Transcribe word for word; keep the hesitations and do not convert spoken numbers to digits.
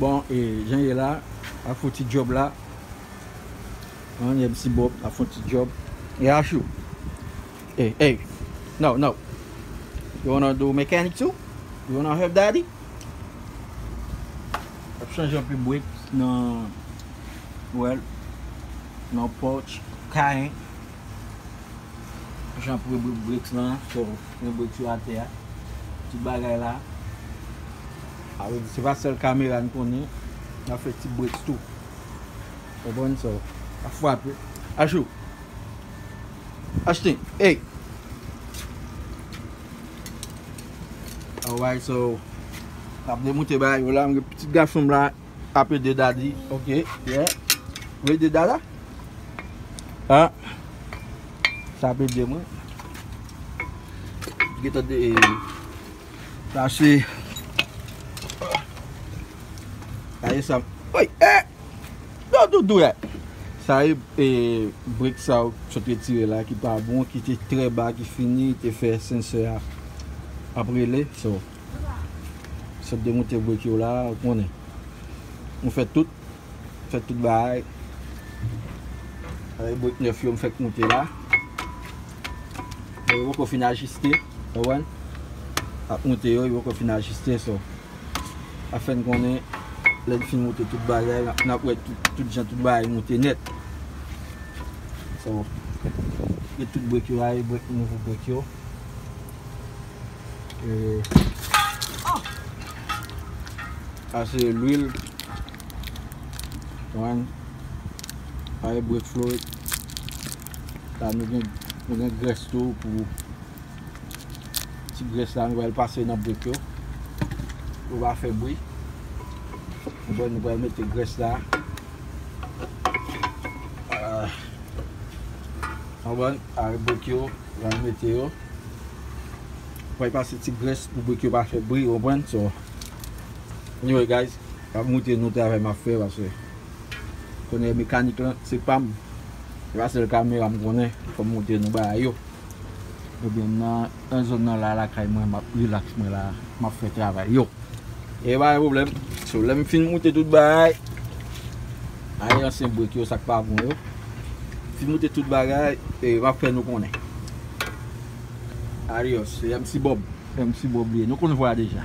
Bon, e, jan ye la, ap fè ti djòb la. An, M C Bob ap fè ti djòb. E Ashou. Hey, hey. No, no. You wanna do mechanic too? You wanna help daddy? Ap chanje anpil brake nan, well, nan Porsche Cayenne. Jan pou brake lan, so, gen brake yo atè a. Tout bagay la. A vle di, se pa sèl kamera n konnen. N ap fè ti brake tou. Konprann, so, ap frape. Ashou. Ashton, hey. Alright, so, n ap demoute bagay yo la. M gen pitit gason m la. Ap ede daddy. Ok, yeah. Ou ede dada? Ah. Sa ap ede mwen. Gentan de, eh, sa se, sa se sa. Oy, eh! Non, doudou, eh! Sa e, eh, brake sa ou sot retire la ki pa bon, ki te trè ba, ki fini, te fè sensè a ap rele. So, sot demoute brake yo la, ou konnen. Nou fè tout. Fè tout bagay. Avèk brake nèf yo m fèk moute la. Yo poko fin ajiste, ou konprann? Ap moute yo, yo poko fin ajiste, so. Ap fè n konnen, lè n fin moute tout bagay, n ap, n ap wè tout, tout jan tout bagay moute nèt. So, gen tout brake yo la, e brake, nouvo brake yo. E, sa se lwil. Konprann? Sa e brake fluid. La nou gen, nou gen grès tou pou ti grès la, nou pral pase nan brake yo. Pou pa fè bri. Nou pral, nou pral mete grès la. Ah. Konprann? Sa e brake yo. Pral mete yo. Fò y pase ti grès pou brake yo pa fè bri, ou konprann? So, anyway, guys, m ap montre nou travay m ap fè, paske konnen mekanik lan, se pa m. Se pa sèl kamera m konnen, fò m montre nou bagay yo. Ebyen, nan, nan zòn nan la, lakay mwen, m ap relax mwen la, m ap fè travay yo. E pa gen pwoblèm. So, lè m fin moute tout bagay, ay ansyen brake yo, sa k pa bon yo. Fin moute tout bagay, e m ap fè nou konnen. Adios, se M C Bob. M C Bob li ye. Nou konn vwa deja.